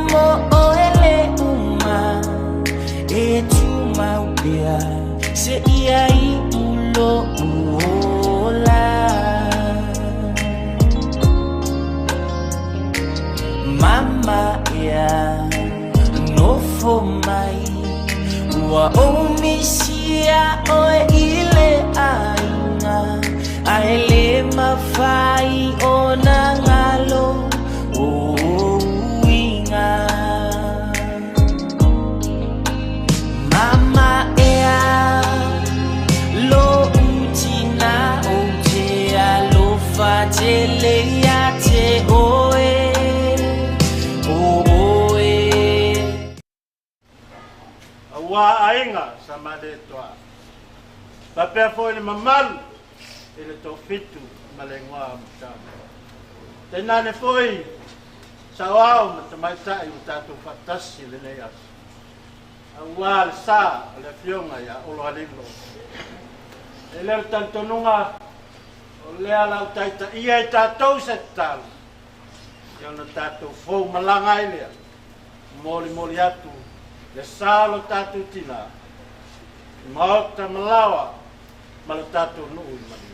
mo oele uma e tumau pea se ia i ulo uola. Mama ea nofo mai ua o misia oe i le aiga ae lē mafai ona galo o uiga. Mama ea lo'u tinā ou te alofa tele iā te oe o oe. Auā aiga sa maletoa. Faapea foi le mamalu i le toafitu ma le igoa o Matano. Tainane foi saoao ma tamaitai ua tatou faatasi lenei aso. Auā le sa o le afioga ia Olo Alilo. E le o le talitonuga o lea la u taitaia i tatou se tatalo. Ia ona tatou fou malaga ai lea. Molimoli atu le sa o lo tatou tinā. Maota malaoa ma le tatou nuu i Maliu.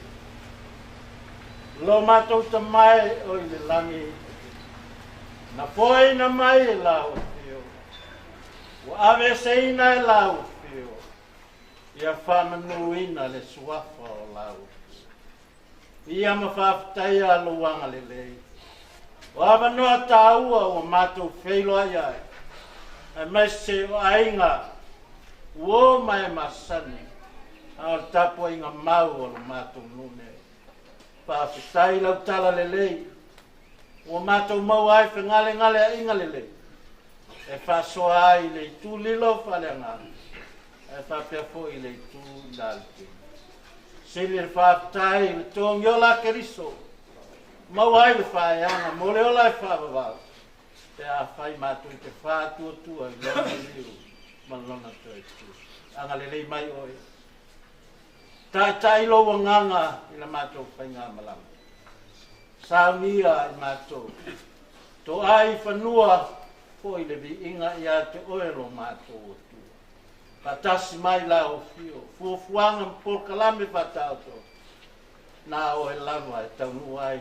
Lo matou Tamae o i le lagi, na foeina mai e lau afio, ua aveeseina e lau afio, ia faamanuina le suafa o lau afio. Ia ma faafetaia lou agalelei. O avanoa tāua ua matou feiloai ai, aemaise o aiga ua o ma e masani, a o le tapuaiga mau o lo matou nuu nei. Faafetai lau tala lelei, ua matou maua ai fegalegaleaʻiga lelei, e faasoa ai le itu lilo faaleagaga, ae faapea foi le itu i la le tele. Sili le faafetai i le togiola a Keriso, maua ai le faaeaga mo le ola e faavavau, pe afai matou te faatuatua i lona liu ma lona toetu. Agalelei mai oe. Taitai lou agaga i la matou faigamalaga. Saunia i matou. Toai i fanua foi le viiga ia te oe lo matou Atua. Faatasi mai lau afio, fuafuaga ma polokalame faataoto, na oe lava e taunuu ai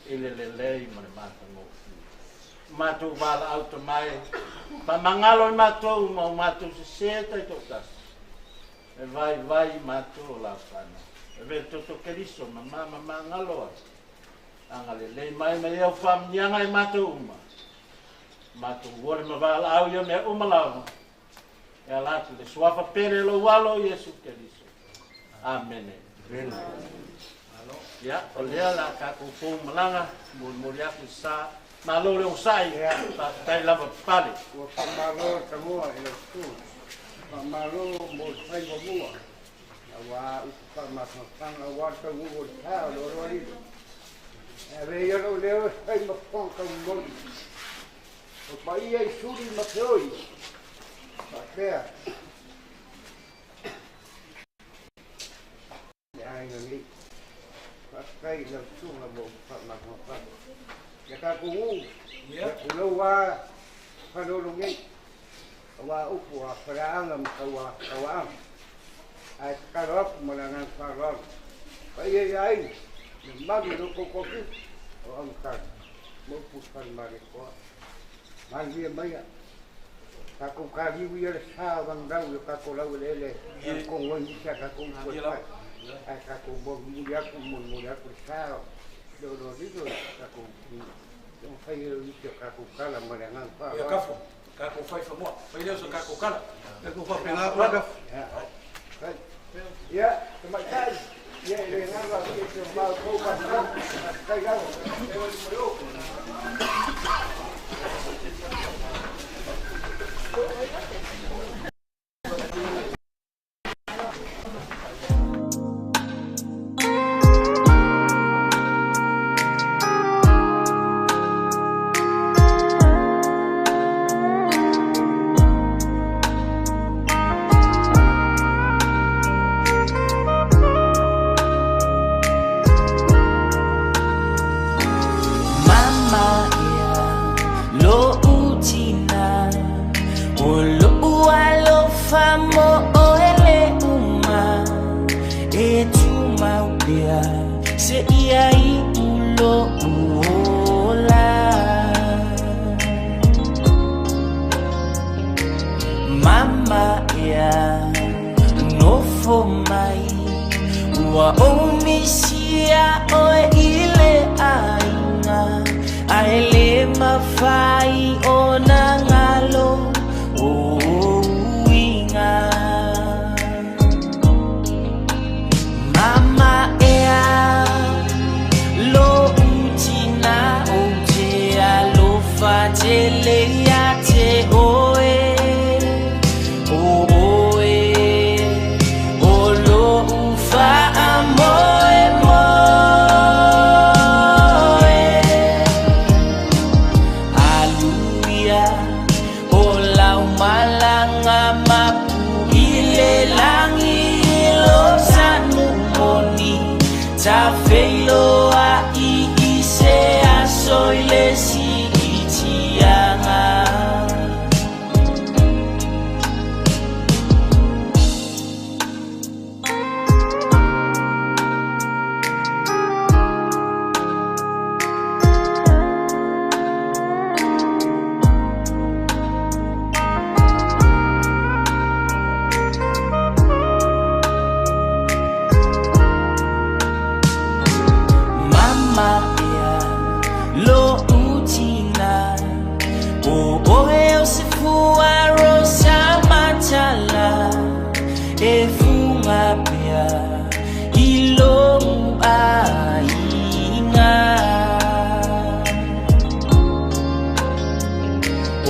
i le lelei ma le matagofie. Matou valaau tamae, faamagalo i matou ma o matou sesē taitoatasi, e vaivai i matou o lau fanau. E ve toto Keriso ma mama magalo ai. Agalelei mai ma ia faamanuiaga i matou uma. Matou uole ma valaau ia mea uma lava. E ala atu le suafa pele lou alo Iesu Keriso. Amene. Ia, o lea la tatou fou malaga, molimoli atu sa. Malo le onosai, faafetai lava papale. Ua faamalo tagoa i lau susuga. Faamalo mo le faiva mua. Auā upu faamafanafanaga auā le taunuuga o le sa o le Oloalilo. E ave ia lou leo e fai ma fofoga taumoli. O paia i suli ma feoi. Faapea. Le aiga nei. Faafetai i lau susuga mo upu faamafanafanaga. Ia tatou nuu, ia tulou lava Faleolo nei, aua upu a Faleaana ma Tauaana. Ae tatalo atu ma le agaga faaaloalo. Paia i aiga, le mamalu i lo outou toafitu o Augutale ma upu i le Falemalietoa. Manuia maia. Tatou taliu ia le sa o Lagilagi i o tatou laueleele e alutogo ai nisi a tatou upu e fai. Ae tatou molimoli atu, molimoli atu le sa o le Oloalilo i tatou fai ai o nisi o tatou tala ma le agaga Ia faaaloalo. kafo, tatou fai fanua. Fai lea o se tatou tala. Tatou faapena atu la kafo. Ia, ia, tamaitai, ia e le galo a se o matou matou, faafetai lava. Mama ea ea nofo mai Ua ou misia oe i le aiga Ae le mafai ona galo o ou uiga Mama ea Lo'u tina ou te alofa tele ia te oe O oe o lo'u faamoemoe Aluia o lau malaga mapu i le lagi i lo sanu moni Tafeiloai i se aso i le siitiaga. Mama ea lo'u tina O oe o se fua rosa matala E fuga pea i lo'u aiga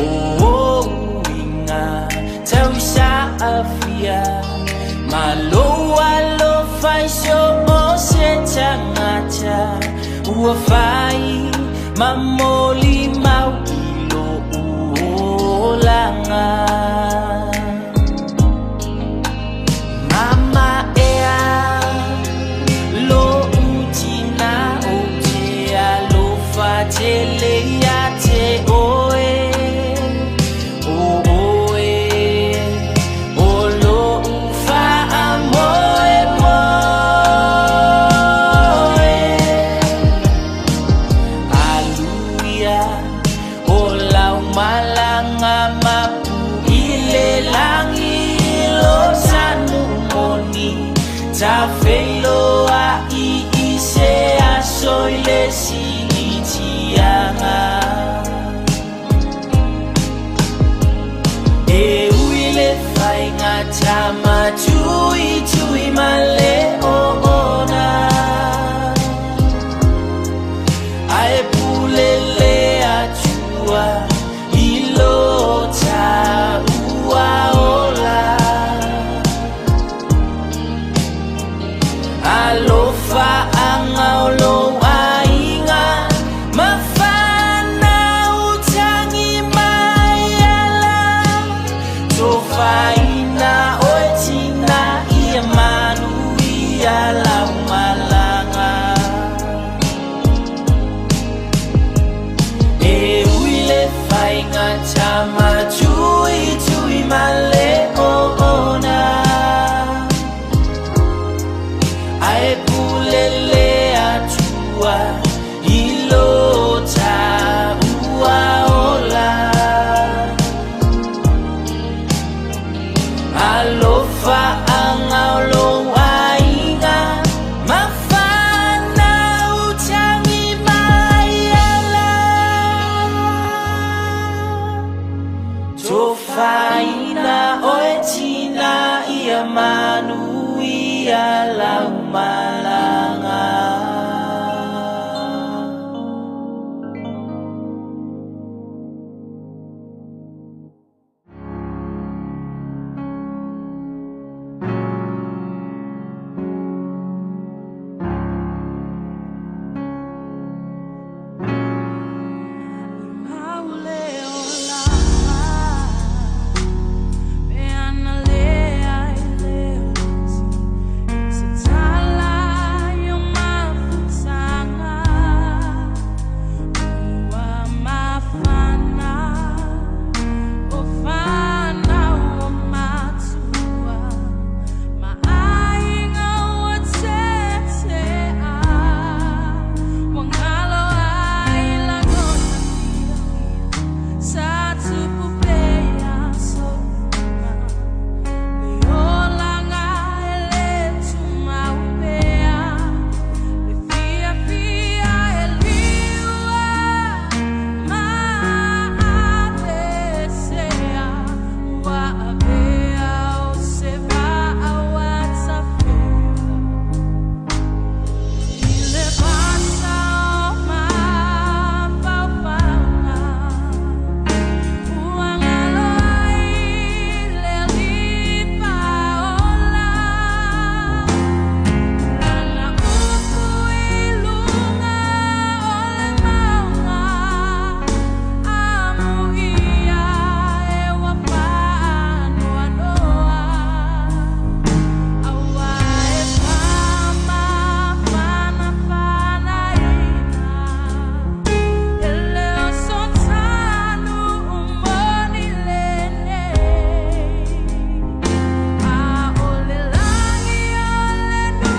O ou uiga tausaafia Ma lou alofa i so o se tagata Ua fai ma molimau i lo'u olaga Mama ea lo'u tina ou te alofa tele ia te oe O oe o lo'u faamoemoe Aluia o lau malaga mapu i le lagi i lo sanu moni Tafeiloai i se aso i le siitiaga E ui le faigata matuitui ma le oona Ae pule le Atua i lo taua ola Alofaaga o lou aiga ma fanau tagi mai ala Tofaina oe tina ia manuia lau malaga E ui le faigata matuitui ma le oona Ae pule le Atua i lo taua ola Alofaaga o lou aiga ma fanau tagi mai ala Tofaina oe tina ia manuia lau malaga.